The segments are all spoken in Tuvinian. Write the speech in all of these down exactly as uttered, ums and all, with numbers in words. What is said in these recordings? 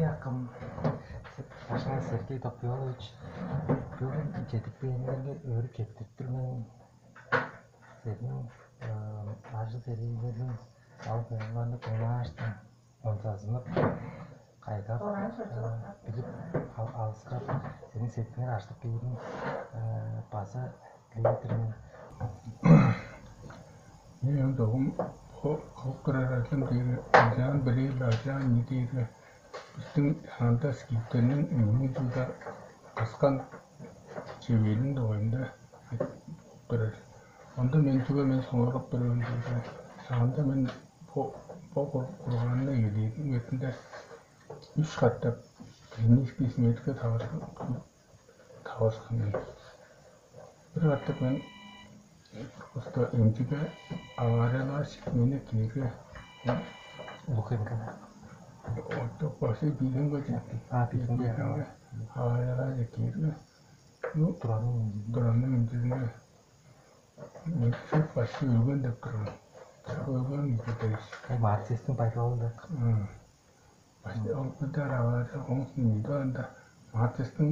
Акым, башкы Сергей Топиолович, бүгүн чедип кээриңерге өөрүп четтирип тур мен. Силерниң ажыл-херээңерниң, ал-хооңуңарны дыңнааштың, онзазынып, кайгап, билип, алыскап, силерниң сеткилиңер ажыдып кээрин база дилээр-дир мен. Мен ындыгым, бо кылып турар ажылым дээрге, ажаан бирээли, ажаан ийи дээрге, бистиң шаанда скиптерниң мөңгүн чылда кыскан чевээлиниң дугайында айтып турар. Онда мен чүге мен соңарып турарым дээрге, шаанда мен бо, бо курганны эгелээрим үезинде үш катап клинический смертьке таварышкан мен. Бир катап мен просто эмчиге авариялааш, мени кээрге, улуг эмчиге, вообще Бийхемге четтим. А, Бийхемге. Бийхемге авариялааш кээрге, ну, Туранның эмчизинге. Туранның эмчизинге. Мен чуп вообще өлген деп турган. Өлген ийик дээш. Марксистиң байдалында. Башта ол кудар авариялааш, оон соонда ында Марксистиң,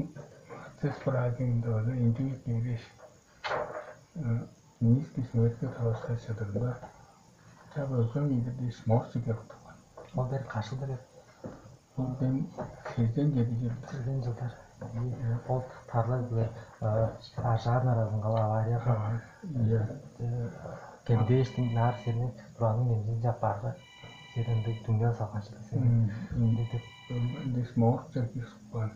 Марксист празднигинде база эмчиге кээргеш, клинический смертьке таварышкан чыдырында, чап өлген ийик дээш, морг чиге кылдырган. Ол дээрге каш чылда? Ол дем сезен чеди чыл. Сезен чылдар. Ол тарлар биле ажаан аразынга аварияга, ийе, кемдээштиң, ынаар сени Туранның эмчизинче аппаарга, сени ындыг түңнел салган чүве сени. Ындыг деп. Ындыг морг чыгып каан.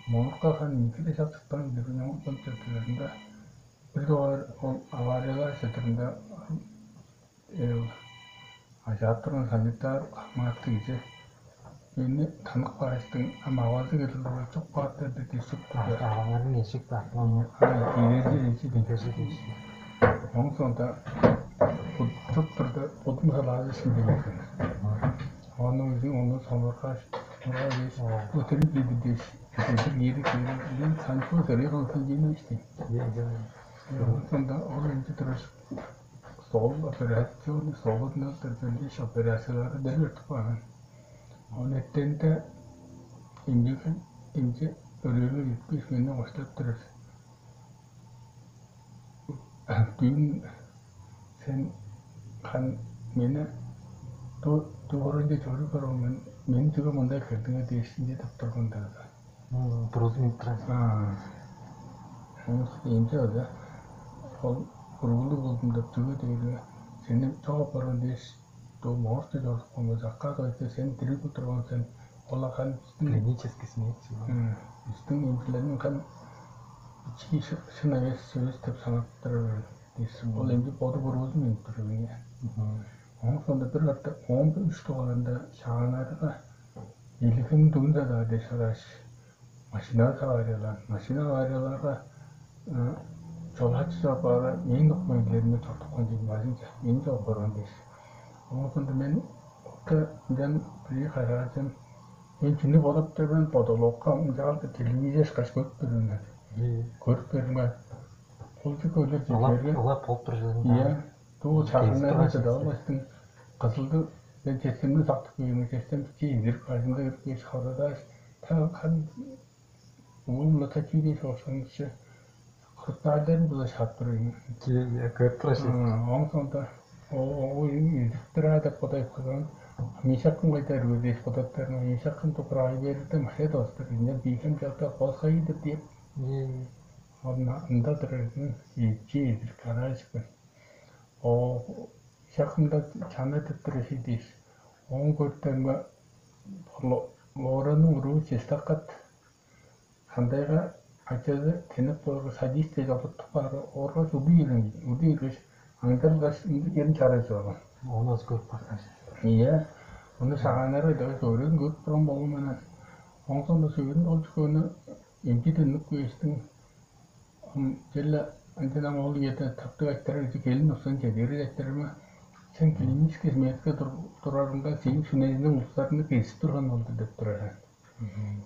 Моргка харын ийи-ле шак чыткан, бир оон чыдырында, бир дугаар ол авариялааш чыдырында, ажаап турган санитар хамааты кижи мени танып кааштың, ам авазы келир, чок каап берди дээш чуп турда. Аваңарның эжик бартынан. Ай, киирерже эжи дегежи дээш. Оон соонда чуп турда, будум салаажы ишинде келген. Ону өзүң ону сонургаш, тура дээш, өтүрүп киди дээш. Өтүр киири киири, мен санчуу сырый калсын дийин ишти. Оон соонда ол эмчи тураш, стол, операционный столунда дөрбелдеш операциялары дербертип каан. Оон эртенде эмчи, эмчи өрээлиг үпкеш, мени оштап турар. Дүүн сен хан мени дуурунче чоруй барган мен, мени чүге мында эккелдиңер дээш, ынча деп турган даа. Турузун минтирен. Оңус эмче ада, ол уруулуг болдум деп, чүге дээрге сени чок апарган дээш, дуу моорта чорудупкан болза, акка дойду сен дириг турган сен, ол акан бистиң клинический смерть. Бистиң эмчилерниң кан ички шын эвес сөс деп санап турар. Ол эмчи боду буруузун минтирген. Оң сонда бир катта он үч дугаарында шагааннарга Илигин дугунда-даа дээш адааш, машина авариялаан. Машина авариялаарга, чолаачы чоп баара, мээң документилеримни чортупкан дийин, бажыңче мени чоп барган дээш. Оон соонда мен орта ынчан бирии караажам, мен чүнү бодап тур мен, потолокка ынчаалдыр телевизия ышкаш көрүп тур мен. Көрүп бериңер. Ол чүк өлер чеклерге. Олар болуп тур чүве. Ийе. Дуу чагыннарны чыдавалаштың, кызылды мен честемни сактып кээриңер, честем чи изирип, бажыңга кирип кээш, хаврадааш, та кан уумла та чүү дээш оошканчы хрустальдарын буза шаап тур ийин. Чие, көрүп турар сен. Оң соонда оюн изип тураа деп бодайып калган. Мишакын кайда эргер дээш бодап бериң. Мишакын тупурай берди, махе достур. Инден бийхем чалта хосхайдыр деп. Ында турар эдин, ийчи эдир караажыкпын. Оо, шакында чаны тыттыр эши дээш. Оон көрүптенме лораның уруу честаккат. Хандайга ачазы тенеп боорга садист дег алгыттып каары, оорга уду ийрен, уду ийргеш, аңдырылгаш, ындыг черин чарай чоорган. Ону көрүп каан. Ийе. Ону шагааннары дагы өөредин көрүп турган болгон менен. Оон соонда сөөрүн ол чүкөөнү эмчи тыннып кээштиң. Ам черле ынчан ам ол үеде таптыг айтырар кижи келин устан чедири айтырарма, сен клинический смертьке турарыңга сээң сүнезиниң улустарны кезип турган болду деп турар.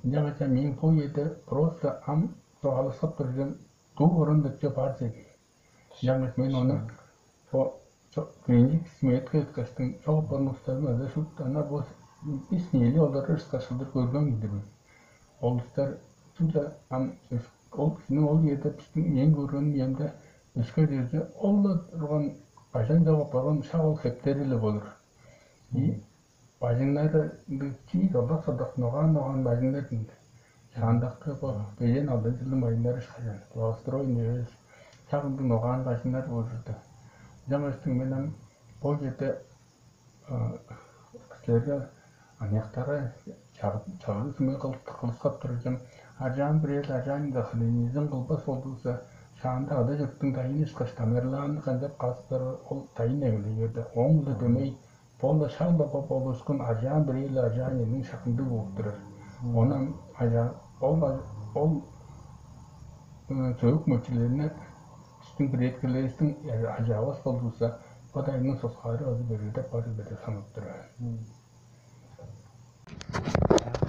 Ынчангаш мээң бо үеде просто ам чугаалашкап турарым дуу орун депче бар деди. Ынчангаш мен ону бо клинический смертьке ыткаштың чогуп барган улустарым ада шут ана бо Бис нели олар ышкаш кылдыр көрген кылдыр бис. Олустар чүгле ам ол кижиниң ол үеде бистиң мээң көргеним үемде өске черде ол-ла турган бажаң чогап барган шак ол хептери-ле болур. И бажыңнары ындыг чиик олдак-содак ногаан-ногаан бажыңнар дийин. Шаандакы бо бежен алдан чылдың бажыңнары ышкажан. Благоустроенный эвес шак ындыг ногаан бажыңнар болур-дур. Ынчангаш мен ам бо черде силерге аныяктарга чагыды-сүме кылыскап тураржам. Аржаан бирээли аржаанынга хлинизм кылбас болдувусса, шаанда ада-чурттуң дайын ышкаш тамерлаанны канчап каастырар ол дайын эгелей берди. Ооң-биле дөмей бо-ла шак-ла бо болуушкун аржаан бирээли аржаан эниң шакындыг бооп турар. Онан ажа ол ол сөөлүк мөчүлериннер бистиң предкилеривистиң ажаавас болдувусса, бо дайның соксаары база берилдеп бар деп санап турар.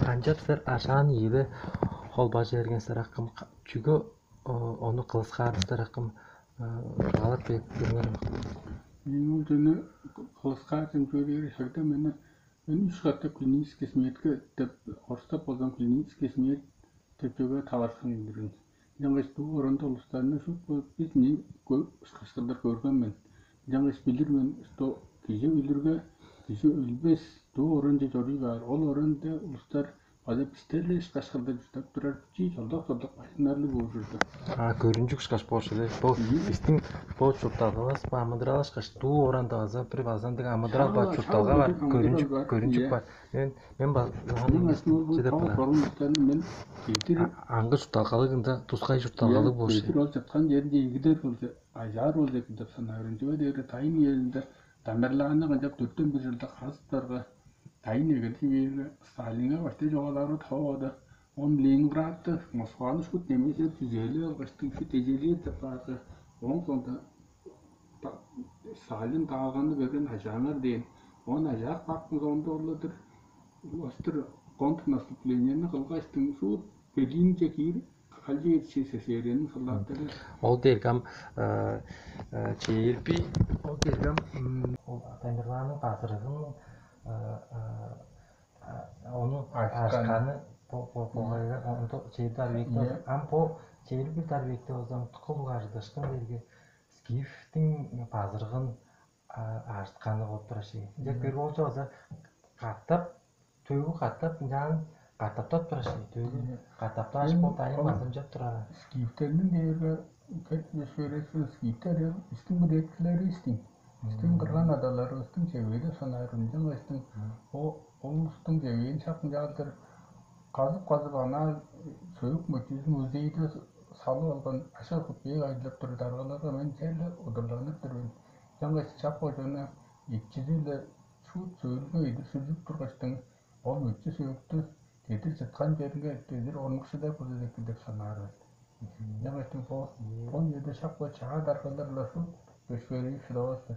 Канчап силер ажаан ийиле холбажы берген силер акым? Чүге ону кылыскаарын силер акым? Чугаалап бериңер. Мен ол жана кылыскаарын чүрээр шагда мени мен үч катап клинический смертьке деп орустап болзам клинический смерть деп чүге таварышкан ийдирин. Ынчангаш дуу оронда улустарны шуп бис мен ышкаштардар көрген мен. Ынчангаш билир мен, что кижи өлүрге кижи өлбес, дуу оронче чоруй баар. Ол оронда улустар база бистер-ле ышкаш кылдыр чурттап турар, бичии чолдак-чолдак бажыңнарлыг боор чорду. А көрүнчүк ышкаш болуш эле. Бо бистиң бо чуртталгавыс бо амыдырал ышкаш дуу оранды база бир базандыг амыдырал бар, чуртталга бар, көрүнчүк көрүнчүк бар. Мен мен база Мен ашмал бо чедеп тоо кара. Корунуштарны мен кедир Аңгы чуртталгалыгында тускай чуртталгалыг болуш. Кедир ол жаткан жеринде ийгидер болчу, ажаар болчу деп санаар. Чүге дээрге тайын үелинде Тамерлааны канчап дөртен бир чылда казыптарга дайын эгелдей бээрге Сталинге баштай чугаалаары тоовада, он Ленинградты, Москваны шут немесе түзээлеп алгаштың шут эжелээр деп баарга, ооң соонда Сталин даалганы берген ажааңар дээн, он ажаак бактың соонда ол-ла-дыр улаштыр контрнаступлениени кылгаштың шут Берлинче киирип, Алжир СССР-ниң солдаттары. Ол дээрге ам чээрби ол дээрге ам ол Тамерланың базырыгын ону Ашканы. Ашканы богайга онто чээрби дар векте ам бо чээрби бир дар векте болза кылуг ажыдашкын дээрге скифтиң базырыгын ажытканы болуп турар ши. Ынча бир болчу база катап төгү катап ынчаан катаптап турар ши. Төгү катаптааш бо дайын базымчап турар. Скифтерниң дээрге кет бешвересин скифтер бистиң предкилеривистиң, бистиң кырган адаларывыстың чеведе санаар ынчангаш бистиң о улустуң чевээн шак ынчаалдыр казып-казып анаа сөөлүк мөчүүзүн музейде салып алган ашак хутбеек ажылдап турар даргаларга мен черле удурланып тур мен. Ынчангаш чак кожаны икчизи-биле шуут сөөлүнү эдир сүржүп тургаштың, ол мөчү сөөлүктү дедир чыткан черинге дедир орнукшудай кылдыр эки деп санаар мен. Ынчангаш бо бо үеде шак бо чаа даргалар-ла шуут бөшкээрээп шыдавас-тыр.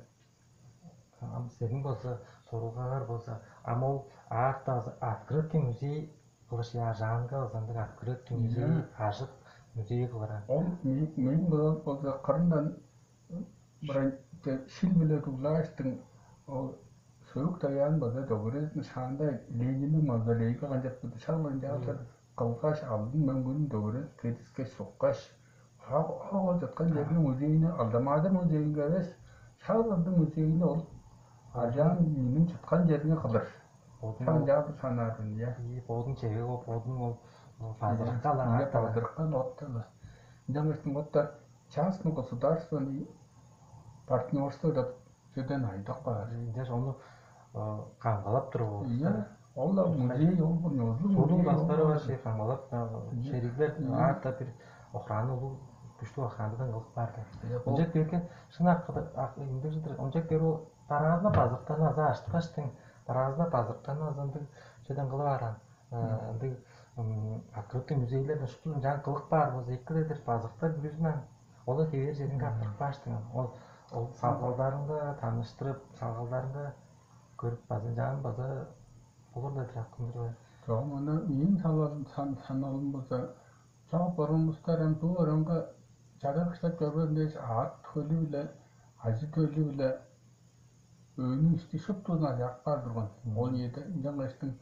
Ам сениң болза сурулгаңар болза, ам ол аарта база открытый музей кылыш яажаанга база ындыг открытый музей ажык музей кылыран. Ол мээң болза кырындан бырайче шил-биле дуглааштың ол сөөк даяан база дөгерезин шаанда Ленинниң мавзолейге канчап туду шак ынчаалдыр кылгаш алдын мөңгүнүн дөгерез кедискеш суккаш, Хагал чыткан чериниң музейни Алдамаадыр музейинге эвес, шак ырдың музейни ол ажаан мээниң чыткан чериңе кылыр. Бодуң Шак ол ынчаалдыр санаарын, я. Ии бодуң чевег ол бодуң ол базырыкка ала Ие артала. Базырыкка оттала. Ынчангыштың отта частный государственный партнерство деп чеден айдак бар. Индеш ону камгалап туруп Ие. Ол да музей ол бир нозу Судун музей бастары бар ол. Шей камгалап шериглер аарда бир охраны улуу күштү охрандан кылып барды. Ие, ол- Ончак берген шын акыда индежидир. Ончак берип ол дараазына базырыктарны аза аштыкаштың дараазына базырыктарны аза ындыг чеден кылып ааран. Ындыг открытый музейлерден шупту ынчаан кылып баар болза эккиледир базырыктар бүрүзүнен ол хевээр жеринге артырып кааштың. Ол ол салгалдарынга таныштырып, салгалдарынга көрүп база ынчаан база болур-ла деп акымдыр бе? Чогум аны мээң салалым сан саналым болза, чогуп орунмустар ам бу оранга чадап кыштап чорбайн дээш аът хөлү-биле, ажы төлү-биле өөнүң ишти шуптузун ажаап каар турган. Ол ийеде ынчангаштың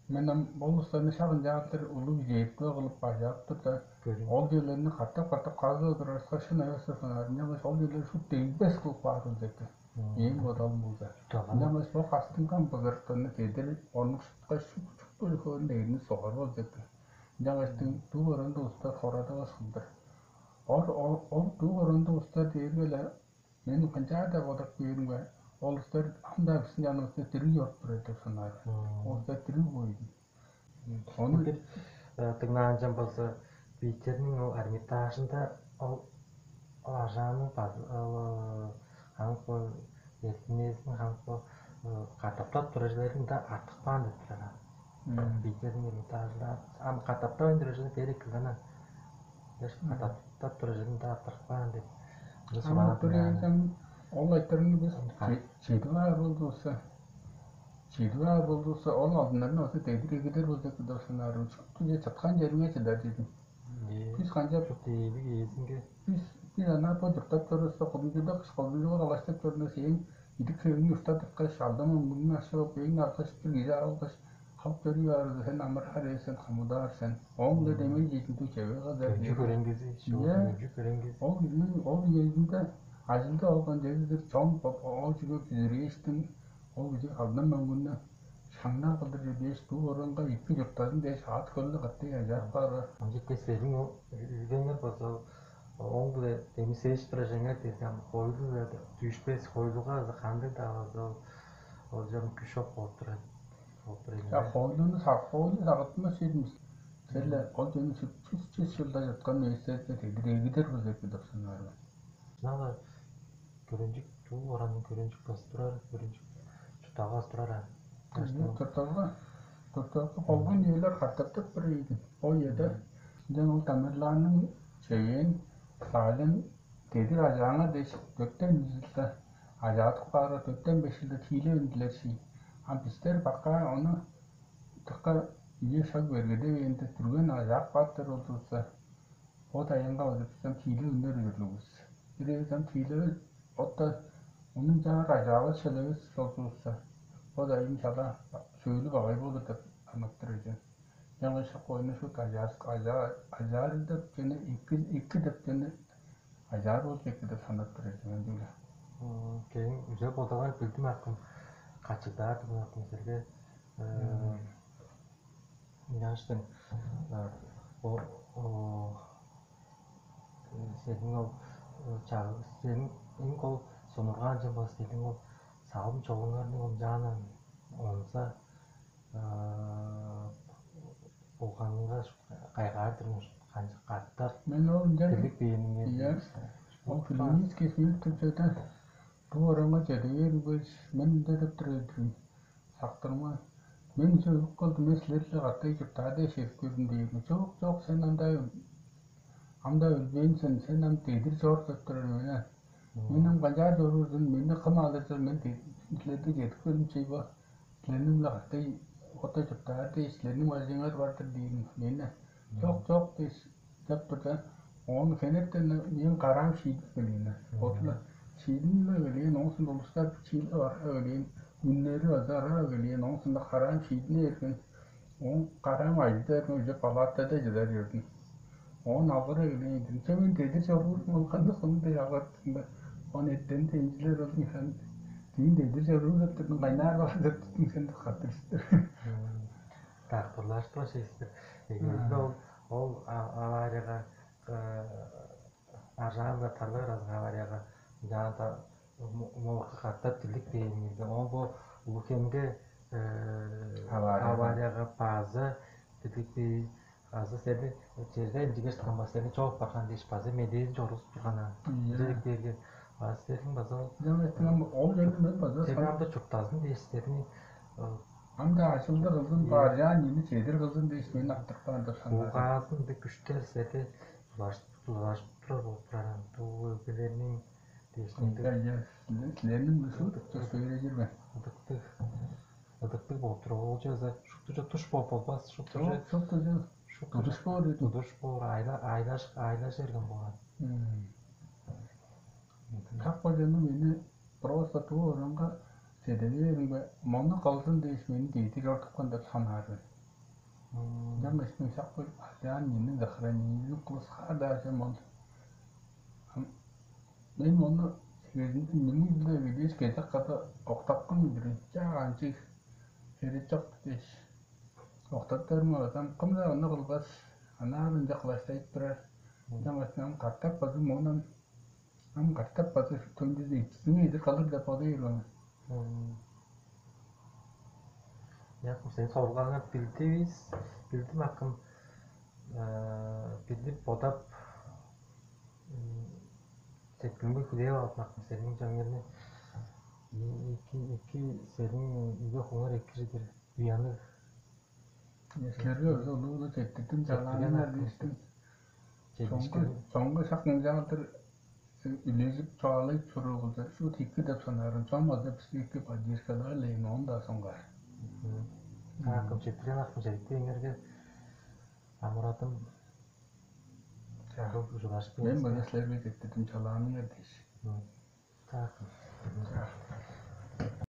мен ам ол улустарны шак ынчаалдыр улуг жээртип кылып ажаап турда, ол черлерни катап-катап казып турарга шын эвес санаар. Ынчангаш ол черлер шуут дегбес кылып каар болза экен. Мээң бодалым болза. Ынчангаш бо кастынган бызырыктарны дедир орнукшуткаш, шупту хөөрүн дегирни сугар болза экен. Ынчангаштың дуу оранды улустар хорадавас кылдыр. Ол дуу оранды улустар дээрге-ле мен канчаар-даа бодап кээримге, ол улустар ам-даа бистиң чанывыста дириг чоруп турар деп санаар. Ол улустар дириг боор ийин. Ону бир дыңнаанчам болза, Питерниң ол Эрмитажында ол ажааның база хаңып бо эртинээзин хаңып бо катаптап турар чүвелерин да артып каан деп турар. Питерниң Эрмитажында ам катаптавайн турар чүвелер дээри эккелген. Катаптап турар чүвелерин да артып каан деп. Ам бир эвезем ол айтырыгны бис чедип аар болдувусса, чедип аар болдувусса, ол алдынарны база дедир эгидер болза эки деп санаар. Чүгле чыткан чериңе чыдар дедим. Бис канчап чок дээбик ээзинге. Бис бир ана бо чурттап чорувуста, кудумчуда кыш кудумчуга калаштап чорунда сээң идик хевиңни уштап тырткаш, алдан муңгунуң ашып, эң алгаш бир кижи алгаш, халып көрүп аарызы сен амыраар эвес сен, хамыдаар сен. Ооң-биле демей чединдиг чевег кадар. Өнчү көреңгизи, шуут өнчү көреңгизи. Ол кижиниң ол үезинде ажылда болган дегизир чон ол чүге бүзүрээштиң, ол кижи алдан мөңгүннү шаңнал кылдыр чүрдээш, бу оранга икки чурттазын дээш аът-хөлү каттай ажаап каарга. Ынча силерниң ол үлгеңер база ооң-биле демисээш турар чеңер дээрге ам хойлу-биле дүүшпес, хойлуга база кандыг-даа база ол чон күш чок болуп турар. Болуп турар. Я хойлуну сак хойлу сагыттынмас чедимис. Черле ол чонну чүс чүс чылда чыткан мээстерде дедир эгидер болза эки деп санаар мен. Шынап-ла көрүнчүк, чуу оранның көрүнчүк база турар, көрүнчүк чуртталгавыс турар аа. Чуртталга, чуртталга болган үелер катаптып тур ийин. Бо үеде ынчан ол Тамерланның чевээн Сталин дедир ажааңар дээш дөртен бир чылда ажаадып каарга, дөртен беш чылда тиилеп үндүлер ший. А бистер бакаа ону дыка үе шаг бергедевээнде дүрген ажаап кааптар болзувусса, бо дайынга база бистен тиилеп үнер ужурлуг бис. Бир эвес ам тиилевес, отта ону ынчаар ажаавас чүве эвес болзувусса, бо дайын чала сөөлү багай болур деп санап тур эжем. Ынчангаш шак ону шуут ажаарыптарны эки деп чүвени ажаар болчу эки деп санап тур эжем ындыг-ла. Кээң үзе бодавайн билдим акым, качыгдаар турган акым силерге. Ынчангаштың бо силерниң ол чагы, силерниң эң кол сонургаан чүвең бо силерниң ол салым-чолуңарның ынчаанын онза Булганынга кайгаар турмуш канчы катап Мен ол ынчан билип бээниңер Ийе. Ол Филиминский сүйүп турчада бу орамга чеде берип келиш, мен ынча деп тур эдим. Сактырма. Мен уже өлүп калдым, мен силер-биле катай чурттаар дээш чедип келдим дээрим. Чок, чок, сен анда ам-даа өлбээн сен, сен ам дедир чор деп турар мен. Мен ам канчаар чоруур сен, мени кым алыр сен, мен силерден чедип келдим чей бо. Силерниң-биле катай ота чурттаар дээш, силерниң бажыңыңар бар-дыр диирин мени. Чок, чок дээш, деп турда, оон хенертен мээң караам шиидип келген. Бодула шиидинип келген, оон соонда улустар чиилге барга келген, үннери база арага келген, оон соонда караам шиидине берген. Оон караам ажыда берген, уже палатада чыдар чордум. Оон алгыра келген ийдим. Че мен дедир чоруур мен, ол кандыг хонуң дег алгыртында. Оон эртенинде эмчилер ол механик дийин дедир чоруур деп турдуң, кайнаар бар деп турдуң сен деп каттырыштыр. Дактырлаштыр ошейсиздер. Эгезинде ол ол аварияга аржаан-биле тарлыг аразынга аварияга ынчаанда муурка катап дирлик бээниңерге, оон бо улуг хемге Аварияга. Аварияга база дирлик бээр азы сени черде ынчыгаш тыгынмас сени чогуп барган дээш база медээзин чоргузуп турган Ийе. Дирек берген. База силерниң база Жаметтиң ол жерде мен база сени анда чурттазын дээш силерни Анда ачылды кылдым, баар жаан ийни чедир кылдым дээш мени аттырып каан деп санаар. Угаазын ындыг күштер силерде тулашып тулашып турар болуп турар. Бу өлгелерниң дээш Ында ындыг я силерниң ушул сөйлежир мен. Ыдыктыг ыдыктыг болуп туруп ол чүвезе шупту чок туш болуп болбас шупту Чок, чок тудуш. Тудуш боор эди. Тудуш боор айла айлаш айлаш эрген болган. Так болжону мени просто туу оранга Чедеде бериң бе, мону кылзын дээш, мени дээди чорудупкан деп санаар мен. Ынчангаш мен шак бо алчаан ньини захоронениени кылыксаар-даа чүве ол. Мен мону чигезинде ньиниң-биле эгелээш кезек када октапкан мен-дир мен. Чаа, канчыг херечок дээш, октаптарым, оон кым-даа ону кылбас, анаа ынча кылаштайып турар. Ынчангаш ам катап база моон ам катап база төнчүзү ипсиңейдир калыр деп бодой берген. Яков, сен сорулгаңар билдивис, билдим акым, билдип бодап, сеткилимге хүлээп алып акым, сениң чаңнарны эки эки, сениң үйге хуңар эккижидир уянныг. Силерге база улуу-улуу четтирдим, чалааныңар дээштим. Чоңгу чоңгу шак ынчаалдыр үлежип чугаалайып чоруур болза, шуут эки деп санаарым, чон база биске эки поддержкалаар эле, оон-даа соңгаар. Акым, четтирген акым, чедиктээңерге амырадым. Чаа. Көп ужугашып мен база силерге четтирдим, чалааныңар дээш. Так. Чаа.